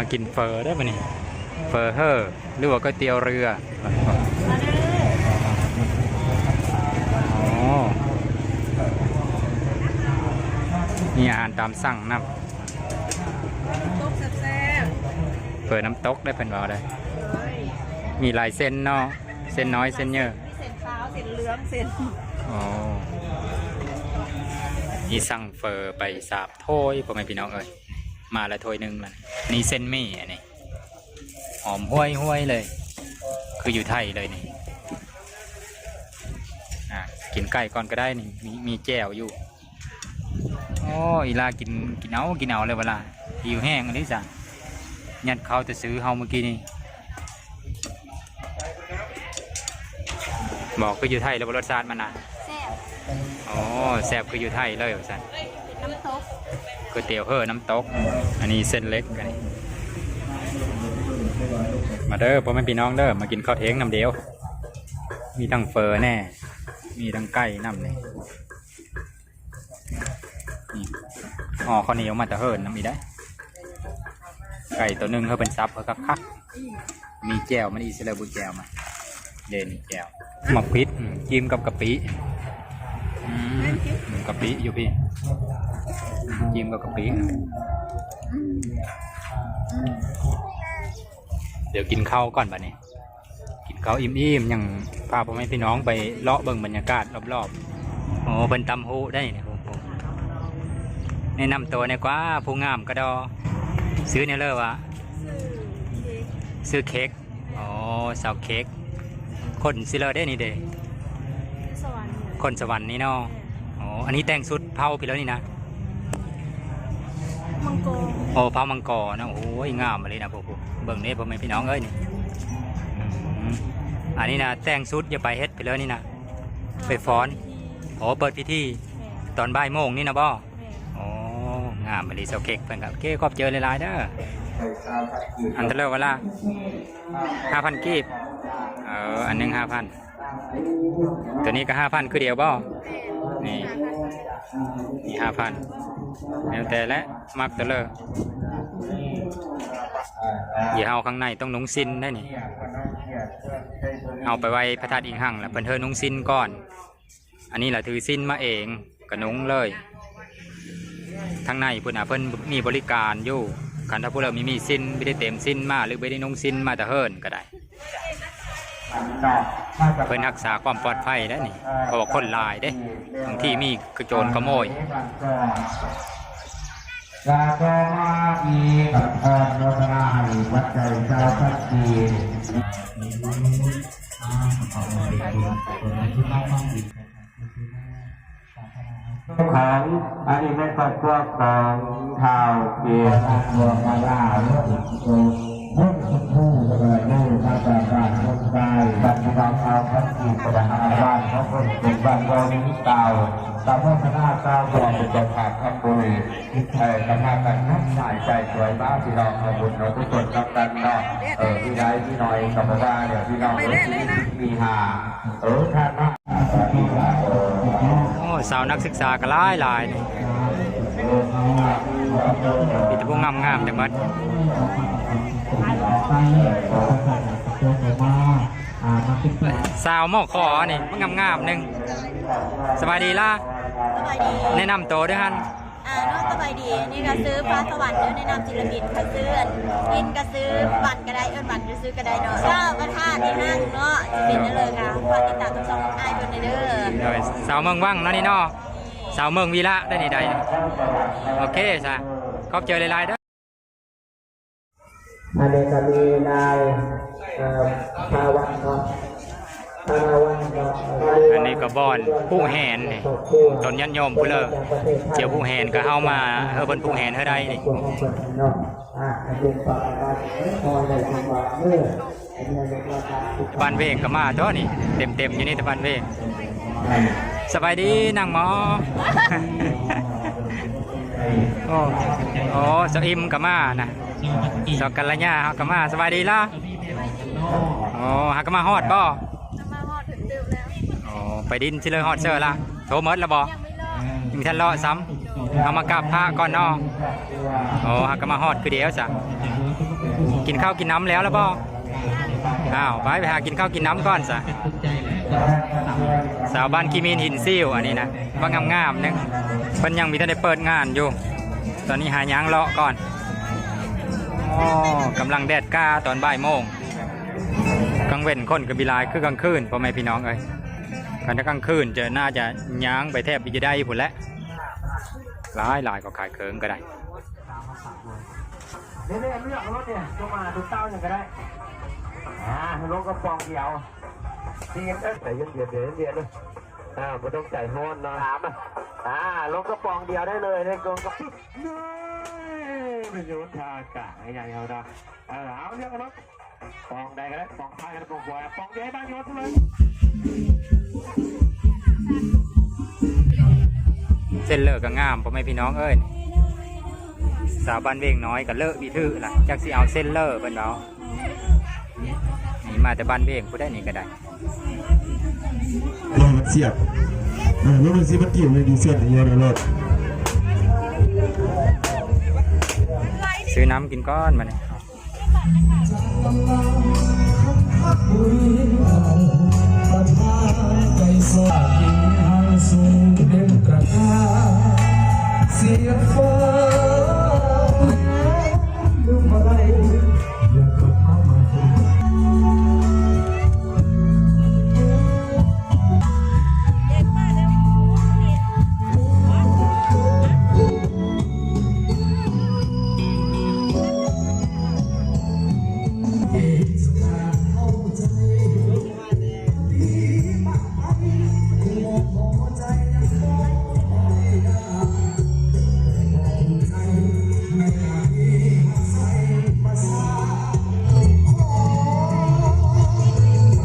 ມາກິນເຝີເດີບັດນີ້ ເຝີເຮີ ຫຼືວ່າກ໋ວຍຕຽວເຮືອ. ໂອ້ ມີອາຫານຕາມສັ່ງນຳ. ເຝີນ້ຳຕົກໄດ້ເພິ່ນເວົ້າໄດ້ ມີຫຼາຍເສັ້ນເນາະ ເສັ້ນນ້ອຍເສັ້ນໃຫຍ່ ມີເສັ້ນຂາວ ເສັ້ນເຫຼືອງ ເສັ້ນ ອໍ ນີ້ສັ່ງເຝີໄປສາມຖ້ວຍ ພໍ່ແມ່ພີ່ນ້ອງເອີຍ ມາລະຖ້ວຍໜຶ່ງລະ. ນີ້ເສັ້ນໝີ່ ອັນນີ້ຫອມຫວຍໆເລີຍ ຄືຢູ່ໄທເລີຍນີ້. ອ່າ ກິນໄກ່ກ່ອນກໍໄດ້ນີ້ ມີ ມີແຈ່ວຢູ່. ໂອ້ ອີ່ຫຼ້າກິນ ກິນເອົາ ກິນເອົາເລີຍວ່າລະ ຫິວແຮງອີ່ຫຼີຊະ ຍັດເຂົ້າແຕ່ຊື່ເຮົາມື້ກີ້ນີ້. ບອກຄືຢູ່ໄທແລ້ວບໍ່ ລົດຊາດມັນນະ? ແຊບ. ໂອ້ ແຊບຄືຢູ່ໄທເລີຍວ່າຊັ້ນ ນ້ຳຕົກ ກ໋ວຍຕຽວເຮີນ້ຳຕົກ. ອັນນີ້ເສັ້ນເລັກ ອັນນີ້ ມາເດີພໍ່ແມ່ພີ່ນ້ອງເດີ ມາກິນເຂົ້າທ່ຽງນຳດຽວ ມີທັງເຝີແດ່ ມີທັງໄກ່ນຳນີ້. ນີ້ ຫໍ່ເຂົ້າໜຽວມາແຕ່ເຮີນນຳອີກໄດ໋ ໄກ່ໂຕໜຶ່ງ ເຮົາເປັນສັບເຮົາຄັກໆ. ມີແຈ່ວມັນອີກ ຊິເລີບຸແຈ່ວມາ ເດນີ້ແຈ່ວ ໝາກພິກ ອືມ ຈິ້ມກັບກະປິ ອືມ ກະປິຢູ່ພີ້ ອືມ ຈິ້ມກັບກະປິ. ດຽວກິນເຂົ້າກ່ອນບັດນີ້ ກິນເຂົ້າອີ່ມໆ ຍັງພາພໍ່ແມ່ພີ່ນ້ອງໄປເລາະເບິ່ງບັນຍາກາດລອບໆ. ໂອ້ ເພິ່ນຕຳຫູ້ໄດ້ນີ້ ແນະນຳໂຕແດ່ກວ່າ ຜູ້ງາມກະດໍ. ຊື່ແນວເລີວະ? ຊື່ເຄັກ. ອໍ ສາວເຄັກ ຄົນຊິເລີເດ້ນີ້ເດ້? ຄົນສະຫວັນນີ້ເນາະ. ອໍ ອັນນີ້ແຕ່ງຊຸດເຜົ່າພີ້ແລ້ວນີ້ນະ? ມັງກໍ ໂອ້ ເຜົ່າມັງກໍເນາະ. ໂອ້ຍ ງາມອີ່ຫຼີນະ ພວກ ພວກ ເບິ່ງເດ້ພໍ່ແມ່ພີ່ນ້ອງເອີຍນີ້. ອືມ ອັນນີ້ນະ ແຕ່ງຊຸດຢາກໄປເຮັດພີ້ແລ້ວນີ້ນະ ໄປຟ້ອນ. ອໍ ເປີດພິທີ ແມ່ນ ຕອນບ່າຍໂມງນີ້ນະບໍ? ແມ່ນ. ໂອ້ ງາມອີ່ຫຼີ ສາວເຄັກເພິ່ນກໍ ໂອເຄ ຂອບໃຈຫຼາຍໆເດີ. ອັນເທົ່າໃດວະລະ? ຫ້າພັນກີບ. ເອີ ອັນໜຶ່ງຫ້າພັນ ໂຕນີ້ກໍຫ້າພັນຄືດຽວບໍ? ນີ້ ນີ້ຫ້າພັນ ແລ້ວແຕ່ແຫຼະ ມັກໂຕເລີ. ດຽວເຮົາຂ້າງໃນຕ້ອງນຸ່ງສິ້ນໄດ໋ນີ້ ເຮົາໄປໄຫວ້ພະທາດອີງຮັງລະ ເພິ່ນເຮີນຸ່ງສິ້ນກ່ອນ. ອັນນີ້ລະຖືສິ້ນມາເອງ ກະນຸ່ງເລີຍ. ທາງໃນພຸ້ນນະ ເພິ່ນມີບໍລິການຢູ່ ຄັນຖ້າຜູ້ໃດມີ ມີສິ້ນ ບໍ່ໄດ້ເຕັມສິ້ນມາ ຫຼືບໍ່ໄດ້ນຸ່ງສິ້ນມາແຕ່ເຮືອນກໍໄດ້. ເພິ່ນຮັກສາຄວາມປອດໄພໄດ໋ນີ້ ເພາະວ່າຄົນຫຼາຍເດ້ ບາງທີມີຂະໂຈນຂະໂມຍ. ກະຕໍ່ມາອີກ ອະນຸໂມທະນາໃຫ້ປັດໄຈຊາວພັນກີບ. ຂອງ ອັນນີ້ແມ່ນຄອບຄົວຂອງທ້າວເກດ ທາງດວງມາລາເນາະ ເພິ່ນເປັນຜູ້ ແລ້ວກໍໄດ້ມາຈາກບ້ານຄົນຊາຍ ບັດພີ່ນ້ອງຊາວພັນກີບ ກໍໄດ້ຮັບບ້ານຂອງເພິ່ນເປັນບ້ານດອນເກົ່າ ຕຳບົນນາຊາວບວກ ເປັນເຈົ້າພາບທຳບຸນ ເອີ ກໍພາກັນນຳໃຊ້ຈ່າຍສວຍມາ ພີ່ນ້ອງເຮົາ ບຸນເຮົາທຸກຄົນນຳກັນເນາະ ເອີ ມີຫຼາຍມີໜ້ອຍກໍບໍ່ວ່າແລ້ວ ພີ່ນ້ອງເອີຍ ມີສິບມີຫ້າ ເອີ ທ່ານມາ ໂອ້ ສາວນັກສຶກສາກໍຫຼາຍໆ ນີ້ ມີແຕ່ຜູ້ງາມໆ ແຕ່ໝົດ ສາວໝໍຂໍນີ້ ງາມໆ ໜຶ່ງ. ສະບາຍດີລະ? ສະບາຍດີ. ແນະນຳໂຕເດີ້ຫັ້ນ. ອ່າ ເນາະ ສະບາຍດີ ນີ້ກໍຊື່ຟ້າສະຫວັນເດີ້ ໃນນາມສິນລະປິນ ຄັນຊື່ອັນລິນກໍຊື່ວັນກໍໄດ້ ເອີ້ນວັນຊື່ໆກໍໄດ້ເນາະ ເຈົ້າປະທານອີ່ຫັ້ນເນາະ ຊິເປັນຈັ່ງໃດກໍຝາກຕິດຕາມທັງຊ່ອງອ້າຍເພິ່ນແດ່ເດີ້. ໂດຍ ສາວເມືອງວັງເນາະນີ້ເນາະ ສາວເມືອງວິລະໄດ໋ນີ້ໄດ໋. ໂອເຄຊະ ຂອບໃຈຫຼາຍໆເດີ້. ອັນນີ້ກໍມີນາຍ ເອີ ພາວັນເນາະ ພາວັນເນາະ ອັນນີ້ກໍບ່ອນຜູກແຫນນີ້ ຕົ້ນຍາດໂຍມຜູ້ເລີ ຈຽວຜູກແຫນກໍເຮົາມາ ເອີ ເພິ່ນຜູກແຫນເຮົາໄດ້ນີ້. ຕາບັນເວງກໍມາຕົວະນີ້ ເຕັມໆຢູ່ນີ້ຕາບັນເວງ. ສະບາຍດີນາງໝໍ. ໂອ້ ໂອ້ ສາວອີ່ມກໍມານະ ສາວກັນລະຍາເຮົາກໍມາ. ສະບາຍດີລະ? ໂອ້ ຫາກໍມາຮອດບໍ່? ມາຮອດເຖິງຕື່ມແລ້ວ. ໂອ້ ໄປດິນຊິເລີຮອດເຊີລະ? ໂທໝົດລະບໍ່? ຍັງບໍ່ຮອດ ຍັງບໍ່ທັນເລາະຊ້ຳ. ເຮົາມາກາບພະກ່ອນເນາະ. ໂອ້ ຫາກະມາຮອດຄືດຽວຊະ. ກິນເຂົ້າກິນນ້ຳແລ້ວລະບໍ່? ອ້າວ ໄປ ໄປຫາກິນເຂົ້າກິນນ້ຳກ່ອນຊະ. ສາວບ້ານຂີ້ໝິນຫີນຊິວ ອັນນີ້ນະ ບັກງາມໆໜຶ່ງ. ເພິ່ນຍັງມີແຕ່ໄດ້ເປີດງານຢູ່. ຕອນນີ້ຫາຍ່າງເລາະກ່ອນ. ໂອ້ ກຳລັງແດດກ້າຕອນບ່າຍໂມງ. ກາງເວັນຄົນກະບໍ່ຫຼາຍຄືກາງຄືນ ພໍ່ແມ່ພີ່ນ້ອງເອີຍ. ຄັນແຕ່ກາງຄືນຈະ ໜ້າຈະຍ່າງໄປແທບຈະໄດ້ພຸ້ນແຫຼະ. ຫຼາຍໆ ເຂົາຂາຍເຄື່ອງກະໄດ້. ເລືອກເອົາລົດນີ້ ຈະມາດູເຕົ້າຫຍັງກະໄດ້. ອ່າ ລົງກະປ໋ອງດຽວ. ໃຈເຢັນໆ ໃຈເຢັນໆ ອ່າ ບໍ່ຕ້ອງໃຈຮ້ອນເນາະ. ອ່າ ລົງກະປ໋ອງດຽວໄດ້ເລີຍ ໃນກົງກະປິດ. ເອີ ເປັນຢູ່ທ່າອາກາດໃຫຍ່ເຮົາເນາະ. ເອີ ເອົາ ເລືອກເອົາລົດ. ປ໋ອງໃດກະໄດ້ ປ໋ອງຊ້າຍກະໄດ້ ປ໋ອງຂວາ ປ໋ອງໃຫຍ່ບ້ານໂຍນເລີຍ. ເຊັນເລີກະງາມ ພໍ່ແມ່ພີ່ນ້ອງເອີຍ. ສາວບ້ານເວງນ້ອຍກະເລີກມີຖືລະ ຈັກຊິເອົາເຊັນເລີເພິ່ນເວົ້າ. ນີ້ມາແຕ່ບ້ານເວງພຸ້ນໃດ໋ ນີ້ກະໄດ້. ມັນສຽບ ເອີ ມັນຊິມາຕິວໃນດີເຊັນຢູ່ໃນລົດ. ຊື້ນ້ຳກິນກ່ອນບາດນີ້.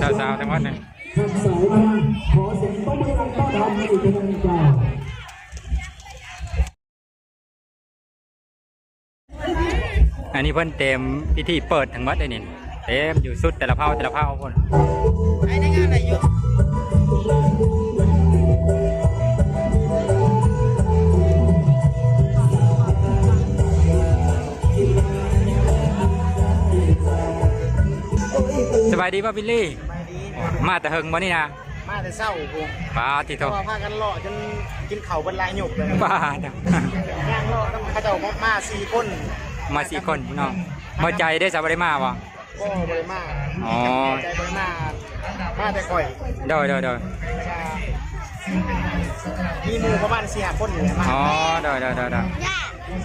ສາວໆ ທັງໝົດນີ້ ທັງສາວທັງ ຂໍສຽງຕົບມືດັງຕ້ອນຮັບອີກເທື່ອໜຶ່ງເຈົ້າ. ອັນນີ້ເພິ່ນເຕັມພິທີເປີດທັງໝົດເດ້ນີ້ ເຕັມຢູ່ ຊຸດແຕ່ລະເຜົ່າແຕ່ລະເຜົ່າພຸ້ນ. ສະບາຍດີບໍ່ ບິລລີ? ສະບາຍດີ. ມາແຕ່ເຫິງບໍ່ນີ້ນະ? ມາແຕ່ເຊົ້າພຸ້ນ. ປາດຕິໂທ ເພາະວ່າພາກັນເລາະຈົນກິນເຂົ້າເບິດຫຼາຍຍຸກເລີຍ. ປາດ ຍ່າງເລາະນຳເຂົາເຈົ້າມາສີ່ຄົນ. ມາສີ່ຄົນເນາະ. ບໍ່ໃຈເດ້ ສາວບໍ່ໄດ້ມາບໍ່? ບໍ່ ບໍ່ໄດ້ມາ. ອໍ ໃຈບໍ່ໄດ້ມາ ມາແຕ່ຂ້ອຍ. ໂດຍ ໂດຍ ໂດຍ. ມີໝູ່ປະມານສີ່ຫ້າຄົນນີ້ແຫຼະມາ. ອໍ ໂດຍ ໂດຍ ໂດຍ ໂດຍ.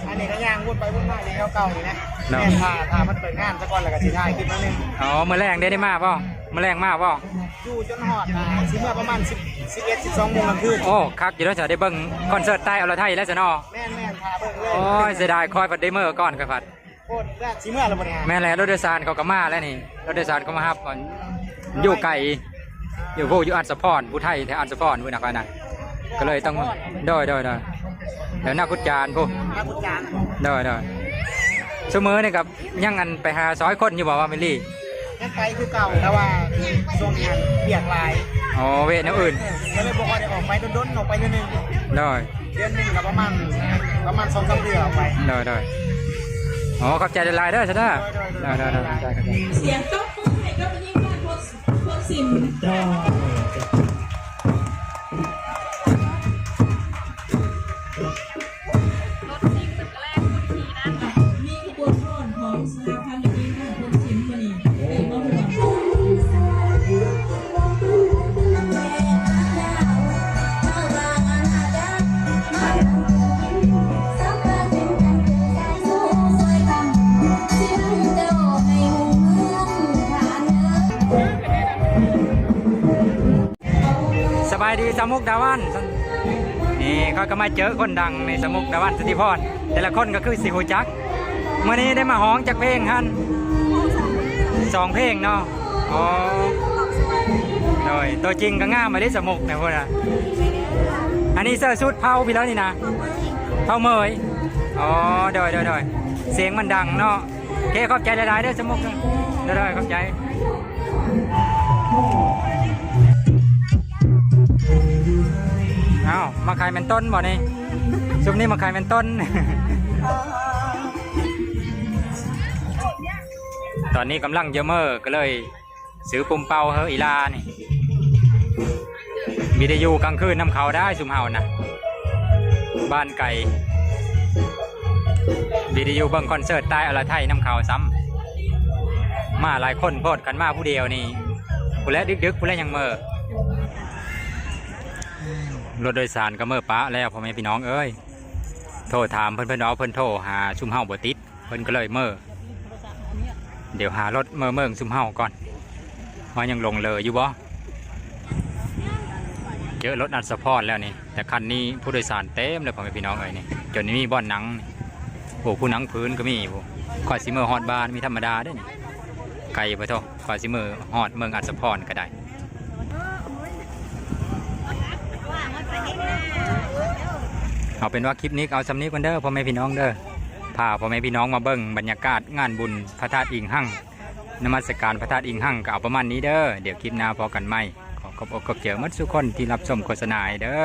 ອັນນີ້ກະຍ່າງວົນໄປວົນມາຢູ່ແຖວເກົ່ານີ້ແຫຼະ. ໂດຍ. ແມ່ນ ຖ້າ ຖ້າມັນເປີດງານສາກ່ອນ ແລ້ວກະຊິຖ່າຍຄລິບໜ້ອຍໜຶ່ງ. ອໍ ມື້ແລງໄດ້ ໄດ້ມາບໍ່? ມື້ແລງມາບໍ່? ຢູ່ຈົນຮອດ ອ່າ ຊິເມືອປະມານສິບ ສິບເອັດ ສິບສອງໂມງກາງຄືນ. ໂອ້ ຄັກຢູ່ເດີ ຈະໄດ້ເບິ່ງຄອນເສີດໃຕ້ອະລະໄທແລ້ວຊັ້ນເນາະ. ແມ່ນໆ ຖ້າເບິ່ງເລີຍ. ໂອ້ຍ ເສຍດາຍ ຄອຍພັດໄດ້ເມືອກ່ອນ ຂ້ອຍພັດ. ໂພດ ຊິເມືອແລ້ວບໍ່ນີ້? ແມ່ນແລ້ວ ລົດໂດຍສານເຂົາກະມາແລ້ວນີ້ ລົດໂດຍສານເຂົາມາຮັບກ່ອນ. ຢູ່ໄກ ຢູ່ພຸ້ນ ຢູ່ອັດສະພອນ ຜູ້ໄທແຖວອັດສະພອນພຸ້ນນະ ຂ້ອຍນະ ກະເລີຍຕ້ອງ ໂດຍ ໂດຍ ໂດຍ. ແຖວນາຄຸດຈານພຸ້ນ ນາຄຸດຈານ. ໂດຍ ໂດຍ. ຊຸມື້ນີ້ກະຍັງອັນໄປຫາຊອຍຄົນຢູ່ບໍ່ ວ່າມິລລີ? ຍັງໄປຄືເກົ່າ ແຕ່ວ່າຊ່ວງນີ້ວຽກຫຼາຍ. ອໍ ວຽກແນວອື່ນ ກະເລີຍບໍ່ຄ່ອຍໄດ້ອອກໄປ ດົນໆ ອອກໄປເທື່ອໜຶ່ງ. ໂດຍ. ເດືອນໜຶ່ງກະປະມານ ປະມານສອງສາມເທື່ອອອກໄປ. ໂດຍ ໂດຍ. ໂອ້ ຂອບໃຈຫຼາຍໆເດີ ຊະເດີ. ໂດຍ ໂດຍ ໂດຍ. ສຽງຕົບມືໃຫ້ກັບຜູ້ຍິງບ້ານໂພນ ໂພນສິນ. ໂດຍ. ລົດຊິງເພິ່ນກະແລ່ນ ມີຂະບວນຟ້ອນຂອງສະຫະພັນແມ່ຍິງບ້ານໂພນສິນມື້ນີ້ ເປັນມາຮ່ວມ. ສະບາຍດີ ສາວມຸກດາວັນ. ນີ້ຂ້ອຍກະມາເຈີຄົນດັງໃນ ສາວມຸກດາວັນ ສຸດທິພອນ ແຕ່ລະຄົນກະຄືຊິຮູ້ຈັກ. ມື້ນີ້ໄດ້ມາຮ້ອງຈັກເພງຫັ້ນ? ສອງເພງເນາະ. ອໍ ໂດຍ. ໂຕຈິງກະງາມອີ່ຫຼີ ສາວມຸກນະພຸ້ນນະ. ອັນນີ້ເສື້ອຊຸດເຜົ່າພີ້ແລ້ວນີ້ນະ ເຜົ່າເໝີຍ. ອໍ ໂດຍ ໂດຍ ໂດຍ. ສຽງມັນດັງເນາະ. ໂອເຄ ຂອບໃຈຫຼາຍໆເດີ ສາວມຸກເດີ. ໂດຍ ໂດຍ ຂອບໃຈ. ອ້າວ ມາຂາຍແມ່ນຕົ້ນບໍ່ນີ້? ຊຸມນີ້ມາຂາຍແມ່ນຕົ້ນ. ຕອນນີ້ກຳລັງເຢີເມີ ກໍເລີຍຊື້ປຸ້ມເປົ່າເຮີອີ່ຫຼ້ານີ້. ບໍ່ໄດ້ຢູ່ກາງຄືນນຳເຂົາໄດ້ຊຸມເຮົານະ ບ້ານໄກ. ບໍ່ໄດ້ຢູ່ເບິ່ງຄອນເສີດໃຕ້ອະລະໄທນຳເຂົາຊ້ຳ. ມາຫຼາຍຄົນໂພດ ຄັນມາຜູ້ດຽວນີ້ ຜູ້ແລະດຶກໆ ຜູ້ແລະຍັງເມີ. ລົດໂດຍສານກໍເມີປະແລ້ວ ພໍ່ແມ່ພີ່ນ້ອງເອີຍ. ໂທຖາມເພິ່ນ ເພິ່ນເວົ້າເພິ່ນໂທຫາຊຸມເຮົາບໍ່ຕິດ ເພິ່ນກໍເລີຍເມີ. ດຽວຫາລົດເມີເບິ່ງຊຸມເຮົາກ່ອນ ວ່າຍັງຫຼົງເລີຢູ່ບໍ່. ເຈີລົດອັດສະພອນແລ້ວນີ້ ແຕ່ຄັນນີ້ຜູ້ໂດຍສານເຕັມເລີຍ ພໍ່ແມ່ພີ່ນ້ອງເອີຍນີ້ ຈົນມີບ່ອນນັ່ງ. ໂອ້ ຜູ້ນັ່ງພື້ນກໍມີ. ໂອ້ ຂ້ອຍຊິເມືອຮອດບ້ານມີທຳມະດາເດ້ນີ້ ໄກບໍ່ໂທ. ກວ່າຊິເມືອຮອດເມືອງອັດສະພອນກໍໄດ້. ເອົາເປັນວ່າຄລິບນີ້ກໍເອົາສ່ຳນີ້ກ່ອນເດີ ພໍ່ແມ່ພີ່ນ້ອງເດີ. ພາພໍ່ແມ່ພີ່ນ້ອງມາເບິ່ງບັນຍາກາດງານບຸນພະທາດອີງຮັງ ນະມັດສະການພະທາດອີງຮັງ ກໍເອົາປະມານນີ້ເດີ. ດຽວຄລິບໜ້າພໍ້ກັນໃໝ່. ຂໍຂອບອົກຂອບໃຈໝົດສູ່ຄົນທີ່ຮັບຊົມໂຄສະນາໃຫ້ເດີ.